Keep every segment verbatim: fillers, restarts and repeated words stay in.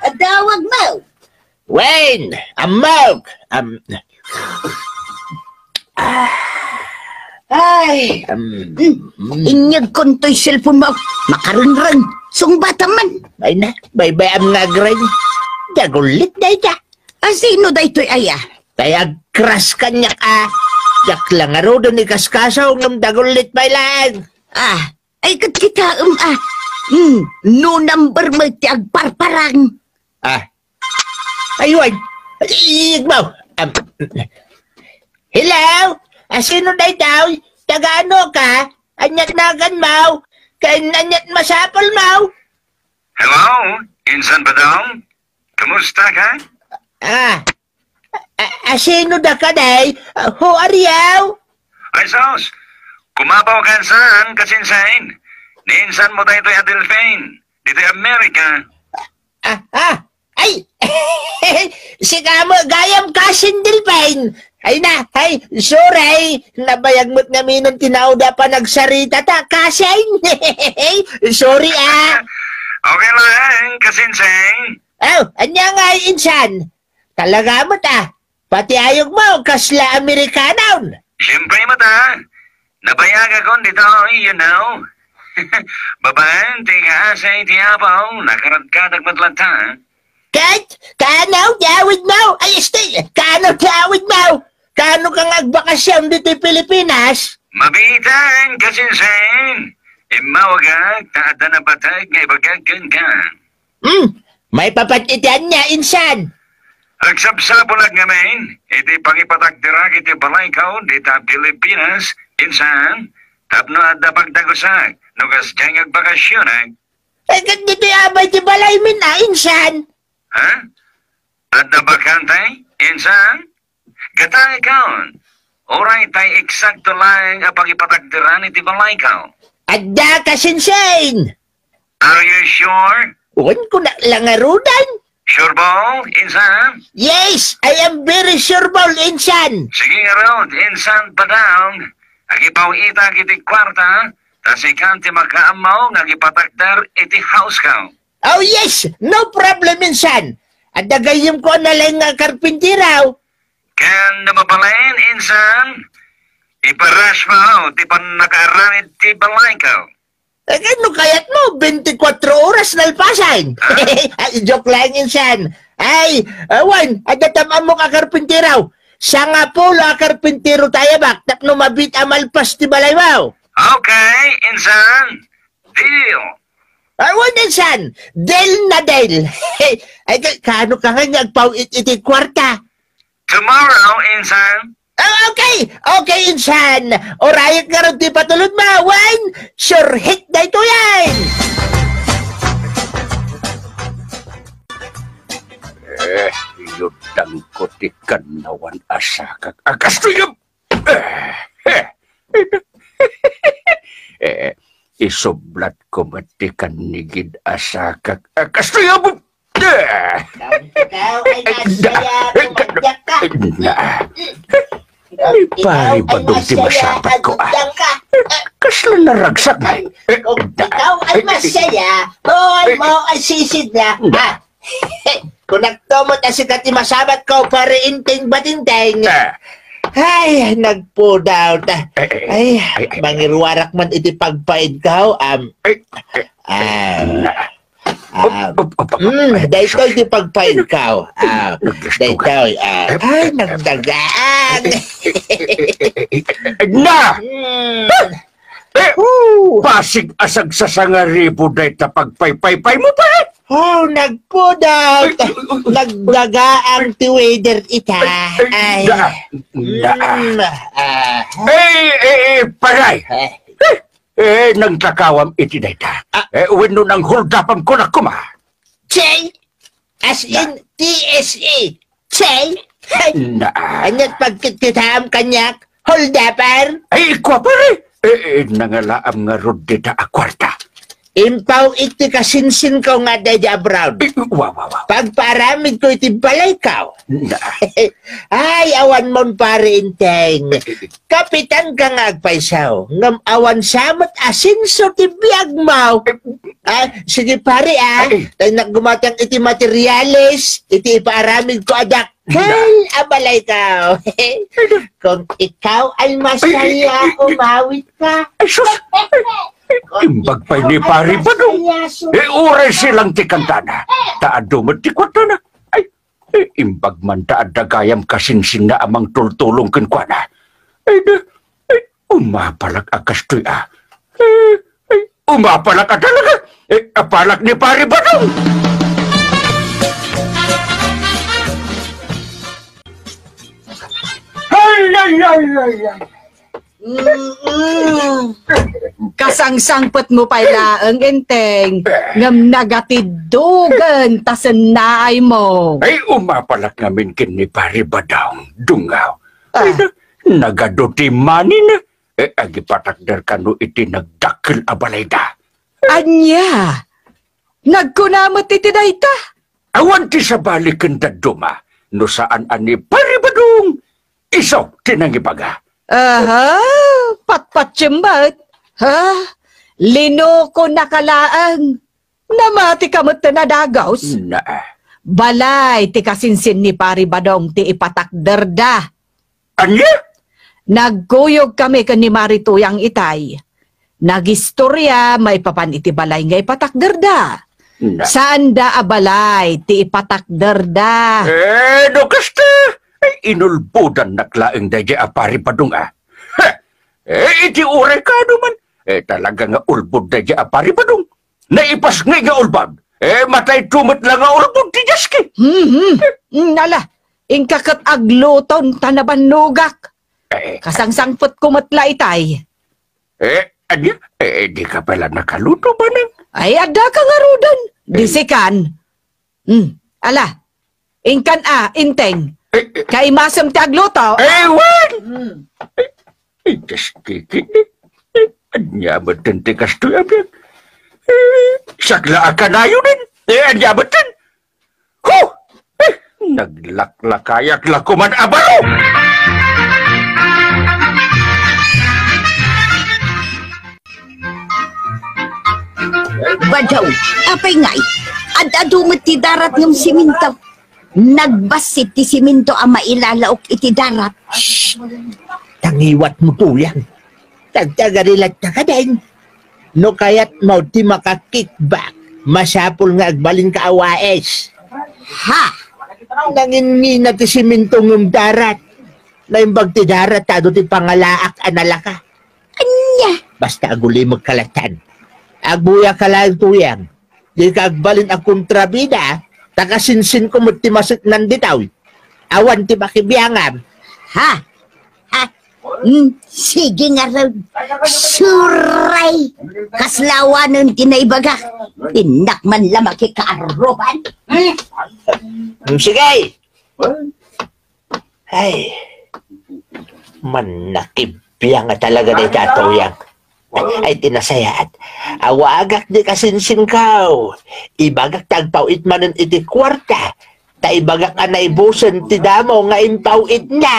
Adawag mo. Wen, ammok. Am, ah, Ay, am, mm. Inyag kon toy cellphone mo. Makarengreng. Sungbatan man. Ay na, baybay-am nga agreng. Dagullit dayta. Ah, sino daytoy aya? Kay agkras kaniak a. Diak la ngaruden ikaskaso ngem dagullit pay laeng. Ah, ay ket kitaem a. Hmm, no number mo ti agparparang. Ah. Aywan. Igmaw. Am, hello? Ah, sino daytoy? Taga ano ka? Aniat nagan mo? Ken aniat masapul mo? Hello? Insan Badong? Kumusta ka? Ah, a, a, sino da ka, day? Ah, who are you? Ay, sus! Kumabaw ka saan, kasinsain? Ni insan mo daytoy a Delphine, ditoy Amerika. Ah, ah, ay! Sika mo, gayam kasin, Delphine! Ay na, ay, sorry! Nabayag mo't ngamin ti nauda a panagsarita ta, kasin! Sorry, ah! Okay lang, kasinsain. Oh, ania ngay, insan? Talaga met, ah. Pati ayog mo, kasla Amerikanon. Siyempre met, ah. Nabayagakon ditoy, you know. Babaen ti kaasay ti apaw, nakaradkadak met latta. Ket, kaano ti awid mo? Ay, este, kaano ti awid mo? Kaano ka nga agbakasyon ditoy Pilipinas? Mabiitan, kasinsain. Immawagak, ta adda napateg nga ibagak kenka. Hmm, maipapan iti ania, insan? Agsapsapulak ngamin iti pangipatakderak iti balayko dita Pilipinas, insan, tapno adda pagdagusak no kasdiay nga agbakasyonak. Eh, ket ditoy abay ti balaymin a, insan? Ha? Adda bakante, insan? Gataekon, uray tay eksakto laeng a pangipatakderan iti balayko. Adda, kasinsain! Are you sure? Wen, kunak la ngaruden. Sure, Bol, insan? Yes, I am very sure, Bol, insan. Sige ngarud, insan Badong, agipaw-itak iti kuarta, ta sikan ti makaammo nga agipatakder iti houseko. Oh, yes, no problem, insan. Adda gayyemko a nalaing nga karpintero. Ken no mabalin, insan, iparas mo ti pannakaaramid ti balayko. Eh, ken no kayatmo, bente kuatro oras nalpasan. Ah? Ay, joke lang, insan. Ay, awan, adda tam-ammok a karpintero. Sangapulo a karpintero ti ayabak tapno mabiit a malpas ti balaymo. Okay, insan. Deal. Awan, insan. Deal na deal. Ay, ka-, kaano ka nga nga agpaw-it iti kuarta? Tomorrow, insan. Ah, okay. Okay, insan. Urayek ngarud ti patulodmo, wen? Sure hit daytoyen. Eh, iluddangko ti kannawan a sakak a kastoy a Eh, eh, isublatko met ti kannigid a sakak a kastoy a bu-, eh. Ikaw ay masaya, kumagyak ka. Na. Ikaw ay masaya, kumagyak ka. Ni pari Badong ti masapat ko, ah. Kasla naragsak. Kung ikaw ay masaya, buhay mo ay sisid na. Ah. Kunakto met a sika ti masabatko, Pari Inting Batinteng. Eh. Ay, nagpudawta. Eh, eh, ay, ay, ay, mangiruarak man iti pagpaidko, am, eh, eh, am, eh, am, up, up, up, up, mm, ay, daytoy sorry. Ti pagpaidko. Ah, naglastugan. Daytoy, ah, eh, ay, eh, nagdagaan. Eh, eh, eh, eh, eh, eh, na! Mm. Eh, Woo! Basig a sagsasangaribo dayta pagpaypaypay mo, pare. Oh, nagpudot. Ay, ay, ay, ay. Nagdagaang ti weather ita. Ay, ay, ay. Da, da. Mm, ah. Eh, eh, eh, paray. Eh. Eh, eh, nangtakawam iti dayta. Ah. Eh, wenno nanghuldapam kunak koma. Chay! As in, T S A. Chay! Na. Aniat pagkitkitaam kaniak? Holdaper? Ay, ikua, pare! Eh, eh, nangalaam ngarud dita a kuarta. Impaw-it ti kasinsinko nga adda idiay abroad. Eh, wa, wa, wa. Pagpaaramidko iti balayko. Na. Ay, awan mon, Pare Enteng. Kapitan ka nga agpayso. Ngem awan sa met asenso ti biagmo. Eh. Ah, sige, pare, ah. Ay. Tay naggumatang iti materials, iti ipaaramidko adak. Kay, abalay ka. Kung ikaw ay masaya, ay, ay, ay, umawit ka. Ay, sus! Ay, ay, imbag pay ni Pari Badong. Eh, uray silang ti kantana. Ta adu met ti kuartana. Ay, eh, imbag man ta adda gayam kasinsinna a mangtultulong kenkuana. Ay, da, ay, umapalak a kastoy, ah. Eh, ay, umapalak a talaga. Eh, apalak ni Pari Badong. Ay, ay, ay, ay, ay. Mm-mm. Kasangsangpetmo pay laeng, Enteng, ngem nagatiddogen ta sennaaymo. Ay, umapalak ngamin ken ni Pari Badong, Dungaw. Ah. Ay, na-, nagadu ti money na. Eh, agipatakder kano iti nagdakkel a balayda. Ania? Nagkuna met iti dayta? Awan ti sabali ken dadduma, no saan a ni Pari Badong isu ti nangibaga. Aha, patpatiem met. Ha? Linukonaka laeng. Namati ka met ta nadagus? Na. Balay ti kasinsin ni Pari Badong ti ipatakderda. Ania? Nagkuyog kami ken ni Mari Tuyang itay. Nagistorya maipapan iti balay nga ipatakderda. Na. Saanda a balay ti ipatakderda. Eh, no kasta, ay, inulbodannak laeng daydiay a Pari Badong, ah. Ha! Eh, iti uray kano man, eh, talaga nga ulbod daydiay a Pari Badong. Naipasngay nga ulbod. Eh, matayto met la nga ulbod ti diaski. Mhm. Mm, ala, inka ket agluton ta nabannogak. Eh, kasangsangpetko met la itay. Eh, ania? Eh, di ka pala nakaluto, Manang? Ay, adda ka ngaruden. Eh. Disikan. Hmm, ala, inkan a, Enteng. Eh, eh. Kaimasem ti agluto. Eh, wen! Hmm. Eh, eh, kas kikit, eh. Eh, ania met ti kastoy a biag? Eh, sakla a kanayon, eh. Eh, ania met? Ho! Eh, naglaklakayak la koman a baro! Badong, apay ngay? Ad-adu met ti darat ngem siminto. Nagbassit ti siminto a mailalaok iti darat. Shh! Tangiwatmo, Tuyang. Tagtagarilatta kadin. No kayatmo ti maka-kickback, masapul nga agbalinka a wais. Ha? Nanginngina ti siminto ngem darat. Naimbag ti darat, adu ti pangalaak a nalaka. Ania? Basta agulimekka lattan. Agbuyaka laeng, Tuyang. Dika agbalin a kontrabida, ta kasinsinko met ti maseknan ditoy. Awan ti makibiangam. Ha? Ha? Hmm, sige ngarud. Suray! Kasla awanen ti naibagak. Innak man la makikaarruhan. Hmm? Hmm, sige! Ay, mannakibiang nga talaga dayta a Tuyang. Ay, ti nasayaat. Awagak ti kasinsinko. Ibagak ta agpaw-it manen iti kuarta. Ta ibagak a naibusen ti damo nga impaw-itna.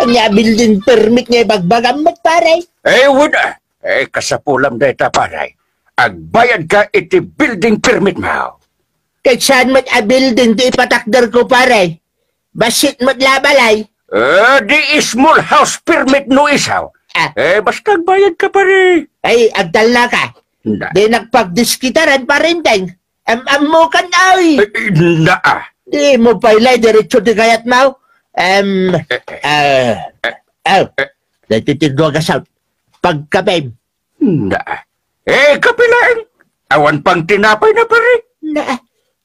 Ania a building permit nga ibagbagam met, pare? Eh, wen, ah. Eh, kasapulam dayta, pare. Agbayadka iti building permitmo. Ket saan met a building ti ipatakderko, pare? Bassit met la a balay. Eh, di small house permit no isu. Ah. Eh, basta agbayadka, pare. Ay, agtalnaka. Na. Dinak pagdiskitaran, pare Enteng. Am-ammokan, ay. Eh, eh, naa. Dimo pay la, diretso ti kayatmo. Em, eh, eh. Ah, eh, ah, eh. Daytoy ti dua a gasut. Pagkabem. Na. Eh, kape laeng. Awan pang tinapay na, pare. Na.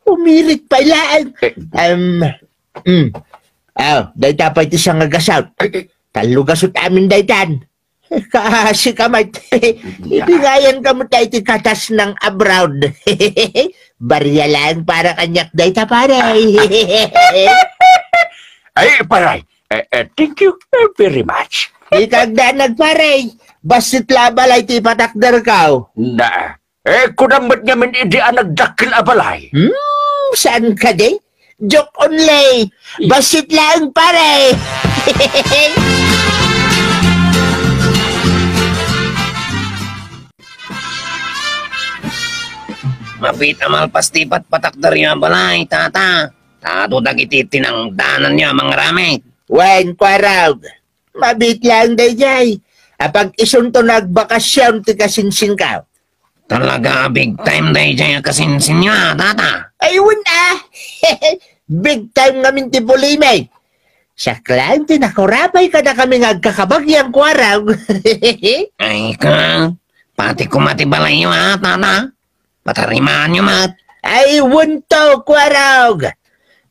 Umirit pay laeng. Eh. Em, mm. Aw, dayta pay ti sanga gasut. Eh, eh. Tallo gasut amin daytan. Kaasi ka, Mart. Ibingayan ka met iti katas ng abroad. Barya laeng para kaniak dayta, pare. Ay, pare. Eh, eh, thank you, eh, very much. Dika agdanag, pare. Bassit la a balay ti ipatakderko. Na, eh, kunam met ngamin idi a nagdakkel a balay. Hmm, saan kadi? Joke only. Bassit laeng, pare. Mabiit a malpas ti ipatpatakderyo a balay, tata. Ta adu dagiti tinangdananyo a mangaramid. Wen, Kuarog. Mabiit laeng daydiay. Apag isunto nga agbakasyon ti kasinsinko. Talaga a big time daydiay a kasinsinyo, a, tata. Ay, wen, a. Big time ngamin ti bulimi. Siak laeng ti nakurapay kadakami nga agkakabagian, Kuarog. Ay, ka. Pati koma ti balayyo, a, tata. Patarimaanyo met. Ay, wen to, Kuarog.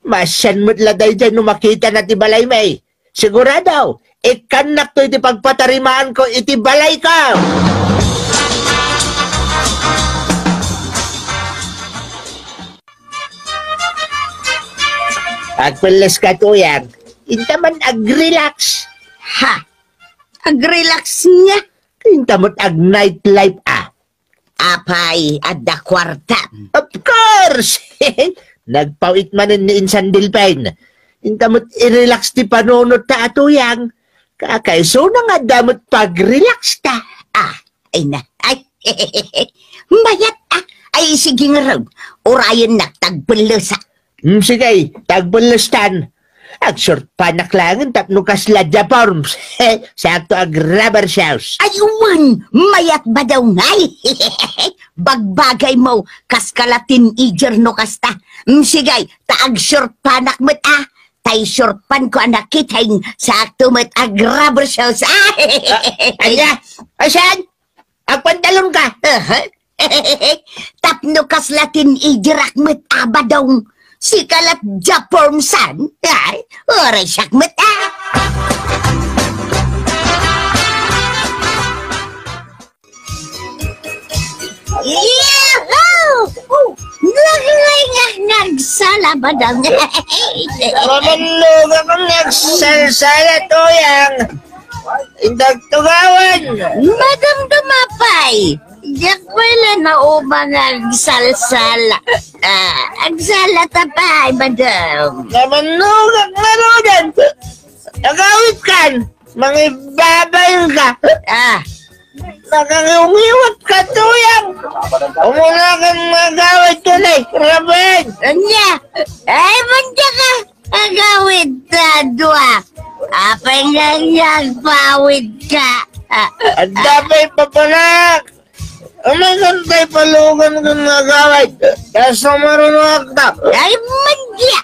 Maasian met la daydiay no makitana ti balaymi. Sigurado, ikkannakto iti pagpatarimaanko iti balayko. Agpelleska, Tuyang. Inta man ag-relax. Ha? Ag-relax nga? Inta met ag-nightlife, a. Apay, adda kuartam? Of course! Nagpawit manen ni Insan Delfin. Inta met i-relax ti panunot ta a, Tuyang. Kakaisuna nga adda met pag-relax ta. Ah, ay na. Ay, mayat, a. Ay, sige ngarud. Urayennak ta agpellesak. Hmm, sige, ta agpellestan. Ag-short panak laengen tapno kasla Jaforms. Sakto ag-rubber shoes. Ay, wen, mayat, Badong, ay. Bagbagaymo, kaska la teenager no kasta. Hmm, sige, ta ag-short panak met, a. Tay short panko a nakiteng, sakto met ag-rubber shoes. Ah, ania? Ay, saan? Agpantalonka? Aha. Tapno kasla teenagerak met, a, Badong. Sika lat Jaformsan. Ay, uray siak met, a. Yahoo! Nagringa nga agsala, Badong. Mamannogak nga agsalsala, Tuyang. Indak tugawan. Madam Dumapay, diak pay la nauma nga agsalsala. Ah, agsala ta pay, madam. Namannogak ngaruden. Agawidkan. Mangibabain ka. Ah. Nakangiwngiwat ka, Tuyang. Umuna kan agawid ka, Nay. Raben. Ania? Ay, manda ka. Agawid ta dua. Apay nga agpawid ka? Adda pay papanak. Umay kantay palugan kan agawid. Kasta marunong agtap. Ay, manda.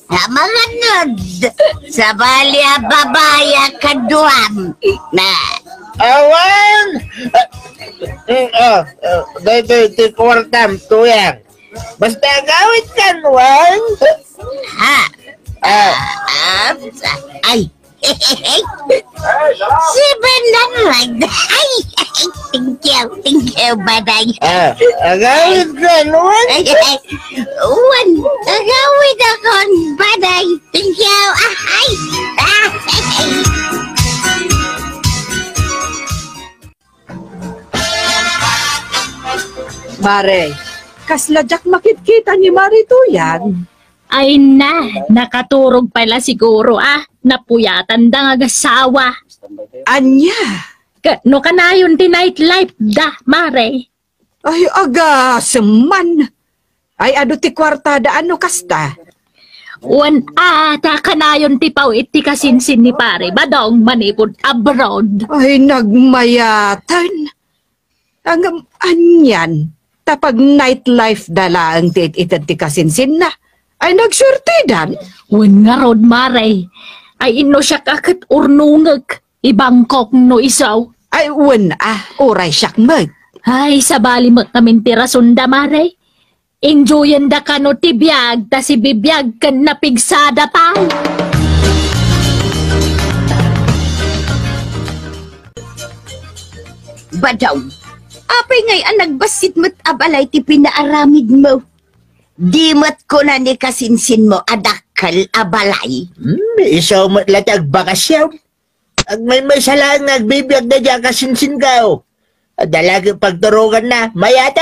Sa mga nud. Sabali a babae a kaduam. Na. Awan. Mm, ah, ah, daytoy ti kuartam, Tuyang. Basta agawid kan, Wan. Ha? Ah. Ah, ay. Seven hundred. Ay, thank you, thank you, Baday. Ah, agawid kan, Wan. Ay, ay, Wan, agawid akon, Baday. Thank you. Ah, ay. Ah, ay. Mare, kasla diak makitkita ni Mare Tuyang. Ay na, nakaturog pay la siguro, a. Napuyatanda nga agasawa. Ania? Ka-, no kanayon ti nightlife da, Mare? Ay, agasem man. Ay, adu ti kuartada a no kasta? Wen a, ta kanayon ti paw-it ti kasinsin ni Pare Badong manipud abroad. Ay, nagmayaten. Ngem anian, ta pag-nightlife da laeng ti it-ited ti kasinsinna. Ay, nagsuertedan. Wen ngarud, Mare. Ay, inno siak a ket urnongek. I-Bangkok no isu. Ay, wen a, uray siak met. Ay, sabali met ngamin ti rasonda, Mare. Enjoyenda kano ti biag, ta sibibiag ken napigsada pay. Badong, apay ngay a nagbassit met a balay ti pinaaramidmo? Di met kuna ni kasinsinmo a dak-, dakkel a balay. Hmm, isu met la ti agbakasyon. Agmaymaysa laeng nga agbibiag daydiay a kasinsinko. Adda la ket pagturonganna, mayat.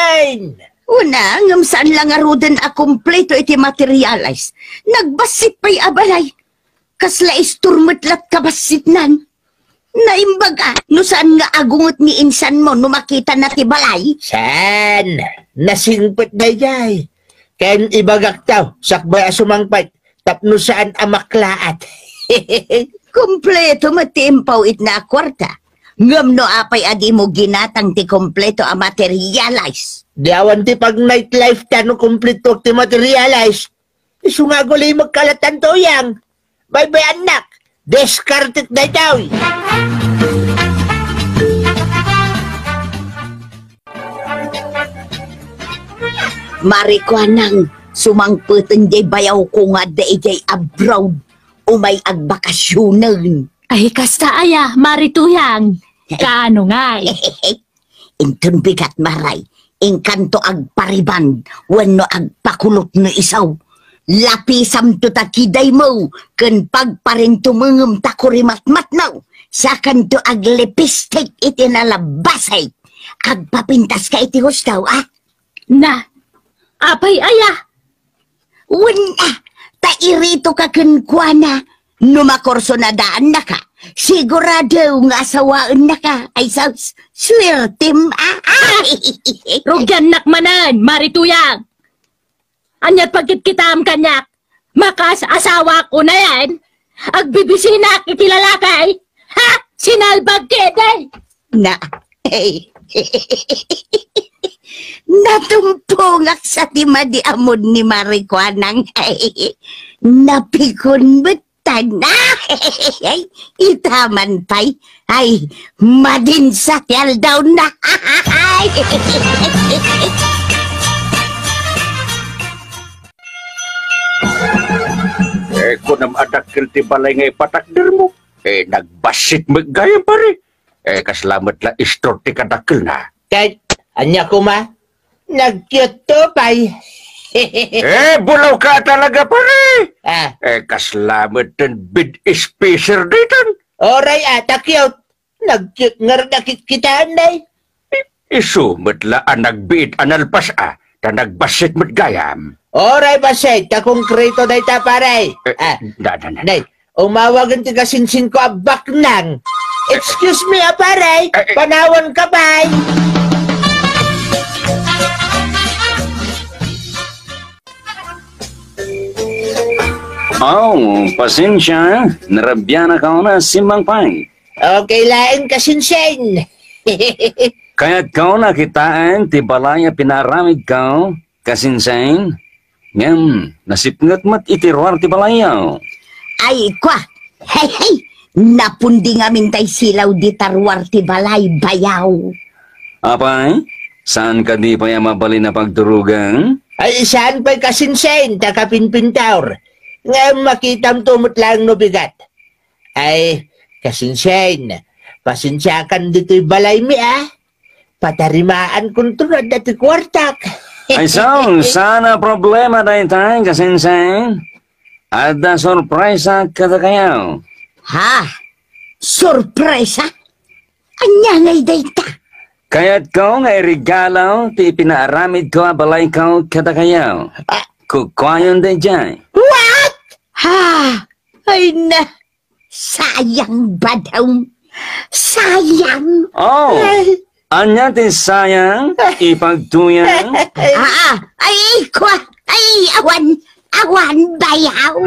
Una, ngem saan la ngaruden a kompleto iti materials. Nagbassit pay a balay. Kasla istor met lat kabassitnan. Naimbag a, no saan nga agunget ni insanmo no makitana ti balay? Saan? Nasingpet daydiay. Ken ibagakto, sakbay a sumangpet, tapno saan a maklaat. Kompleto met ti impaw-itna a kuarta. Ngem no apay a dimo ginatang ti kompleto a materials? Di awan ti pag-nightlife ta no kompleto ti materials. Isu nga agulimekka lattan, Tuyang. Baybay-annak, diskartek daytoy. Marikuanang, sumangpeten diay bayawko nga adda idiay abroad, umay agbakasionen. Ay, kasta aya, Mari Tuyang. Kaano ngay? Inton bigat, Mari, inkanto agpariband wenno agpakulot no isu. Lapisamto ta kidaymo ken pagparintumengem ta kurimatmatno. Sakanto aglipistik iti nalabasek. Agpapintaska iti husto, a? Na, apay aya? Wen, a, ta iritoka kenkuana. No makursunadaannaka, sigurado nga asawaennaka. Ay, sus, suertem, a. Rugiannak manen, Mari Tuyang. Ania ti pagkitkitam kaniak? Makas-asawak unayen? Agbibisinak iti lalaki? Ha? Sinalbag ketdi? Na, natumpongak sa ti madi a mood ni Marikuanang. Napikon met tan. Ita man pay. Ay, madinsa ti aldawna. Eh, kunam a dakkel ti balay nga ipatakdermo. Eh, nagbassit met gayam, pare. Eh, kasla met la istor ti kadakkelna. Ket, ania koma? Nagcute to pay. Eh, bulaw ka talaga, pare. Ah. Eh, kasla met ten bed spacer daytan. Oray a, ta cute. Nagcute ngarud a kitkitaan, day. I-, isu met la a nagbiit a nalpas a, ta nagbassit met gayam. Oray bassit, ta konkreto dayta, pare. Eh, ah, na, na, na. Day, umawagen ti kasinsinko a baknang. Excuse me, a, pare. Eh, eh. Panawanka pay. Oh, pasensia, narabianak a simmang pay. Okay laeng, kasinsen. Kayatko a kitaen ti balay a pinaaramidko, kasinsen. Ngem, nasipnget met iti ruar ti balayyo. Ay, kua! Hey, hey! Napundi ngamin tay silaw dita ruar ti balay, bayaw. Apay, saan kadi pay a mabalin a pagturogen? Ay, saan pay, kasinsen, ta kapinpintor. Ngem makitamto met laeng no bigat. Ay, kasinsen, pasensiakan ditoy balaymi, a. Patarimaankonto no adda ti kuartak. Ay, so, saan a problema daytay, kasinsen. Adda sorpresa kadakayo. Ha? Sorpresa? Ania ngay dayta? Kayatko nga iregalo ti pinaaramidko a balayko kadakayo. Ah. Kukuayon daydiay. What? Ha? Ay na, sayang, badong. Sayang. Oh, ay. Ania ti sayang? Ipagtuyang? Ah, ay, kua, ay, awan, awan, bayaw.